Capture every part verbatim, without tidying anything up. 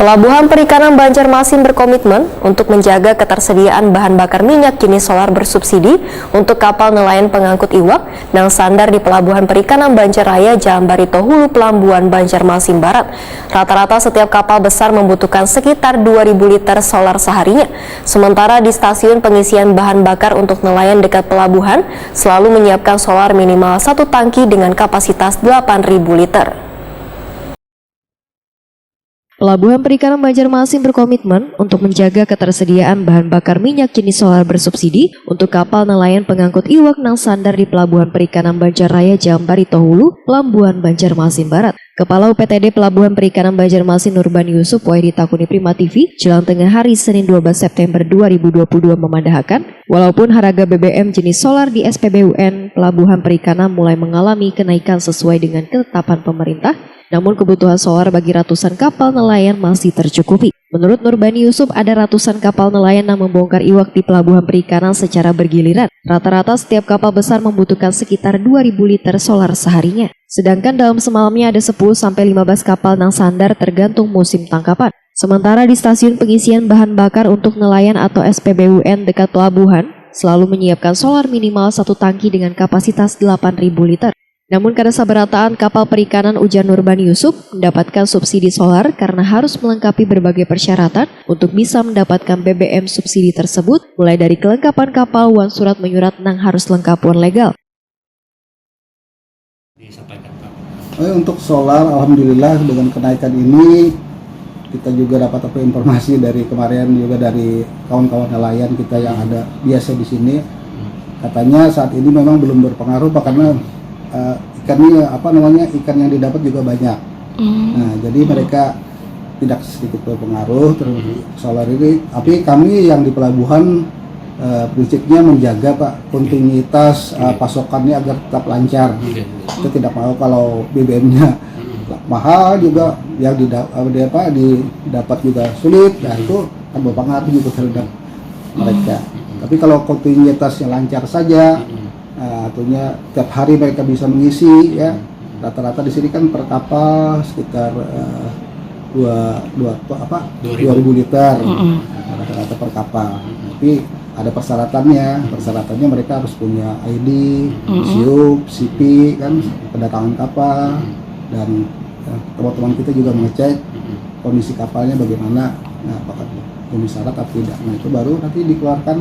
Pelabuhan Perikanan Banjarmasin berkomitmen untuk menjaga ketersediaan bahan bakar minyak jenis solar bersubsidi untuk kapal nelayan pengangkut iwak nang sandar di Pelabuhan Perikanan Banjaraya, Jalan Barito Hulu, Pelambuan Banjarmasin Barat. Rata-rata setiap kapal besar membutuhkan sekitar dua ribu liter solar seharinya. Sementara di stasiun pengisian bahan bakar untuk nelayan dekat pelabuhan selalu menyiapkan solar minimal satu tangki dengan kapasitas delapan ribu liter. Pelabuhan Perikanan Banjarmasin berkomitmen untuk menjaga ketersediaan bahan bakar minyak jenis solar bersubsidi untuk kapal nelayan pengangkut iwak nang sandar di Pelabuhan Perikanan Banjaraya, Jalan Barito Hulu, Pelambuan Banjarmasin Barat. Kepala U P T D Pelabuhan Perikanan Banjarmasin, Nurban Yusuf, wayah ditakuni Prima T V jelang tengah hari, Senin, dua belas September dua ribu dua puluh dua, memadahakan, walaupun harga B B M jenis solar di S P B U N Pelabuhan Perikanan mulai mengalami kenaikan sesuai dengan ketetapan pemerintah, namun kebutuhan solar bagi ratusan kapal nelayan masih tercukupi. Menurut Nurbani Yusuf, ada ratusan kapal nelayan yang membongkar iwak di Pelabuhan Perikanan secara bergiliran. Rata-rata setiap kapal besar membutuhkan sekitar dua ribu liter solar seharinya. Sedangkan dalam semalamnya ada sepuluh sampai lima belas kapal nang sandar, tergantung musim tangkapan. Sementara di stasiun pengisian bahan bakar untuk nelayan atau S P B U N dekat pelabuhan selalu menyiapkan solar minimal satu tangki dengan kapasitas delapan ribu liter. Namun kada sabarataan kapal perikanan, ujar Nurbani Yusuf, mendapatkan subsidi solar karena harus melengkapi berbagai persyaratan untuk bisa mendapatkan B B M subsidi tersebut, mulai dari kelengkapan kapal wan surat menyurat nang harus lengkap wan legal. Disampaikan, Pak. Eh, untuk solar, alhamdulillah, dengan kenaikan ini kita juga dapat apa, informasi dari kemarin juga dari kawan-kawan nelayan kita yang ada biasa di sini. Katanya saat ini memang belum berpengaruh, Pak, karena eh, ikannya, apa namanya, ikan yang didapat juga banyak. Nah, jadi mereka tidak sedikit berpengaruh terhadap solar ini. Tapi kami yang di pelabuhan eh, prinsipnya menjaga, Pak, kontinuitas eh, pasokannya agar tetap lancar. Oke. Kita tidak mau kalau B B M-nya mahal juga, yang dida- apa, di apa, didapat juga sulit, nah itu kan berpengaruh juga terhadap mereka. Tapi kalau kontinuitasnya lancar saja, nah, artinya tiap hari mereka bisa mengisi, ya, rata-rata di sini kan per kapal sekitar eh, dua dua to- apa Dua ribu. dua ribu liter. Nah, rata-rata per kapal. Tapi ada persyaratannya. Persyaratannya mereka harus punya I D, SIUP, C P, kan, kedatangan kapal, dan eh, teman-teman kita juga mengecek kondisi kapalnya bagaimana, nah, apakah memenuhi syarat atau tidak. Nah, itu baru nanti dikeluarkan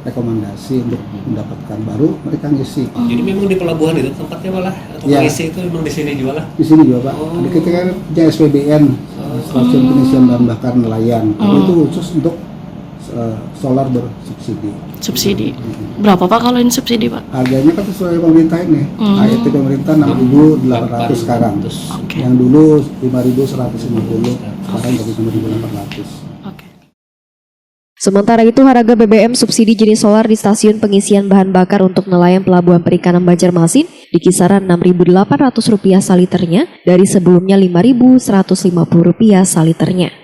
rekomendasi untuk mendapatkan, baru mereka ngisi. Jadi memang di pelabuhan itu tempatnya malah atau Ya. Mengisi itu memang di sini juga lah. Di sini juga, Pak. Oh. Ada kita kan punya S P B N, stasiun pengisian bahan bakar nelayan. Tapi itu khusus untuk eh, solar bersubsidi. Subsidi. Berapa, Pak, kalau ini subsidi, Pak? Harganya kan sesuai pemerintah ini. Hmm. H E T pemerintah enam ribu delapan ratus sekarang. Oke. Yang dulu lima ribu seratus lima puluh, sekarang jadi lima ribu delapan ratus. Oke. Sementara itu, harga B B M subsidi jenis solar di stasiun pengisian bahan bakar untuk nelayan Pelabuhan Perikanan Banjarmasin di kisaran enam ribu delapan ratus rupiah saliternya, dari sebelumnya lima ribu seratus lima puluh rupiah saliternya.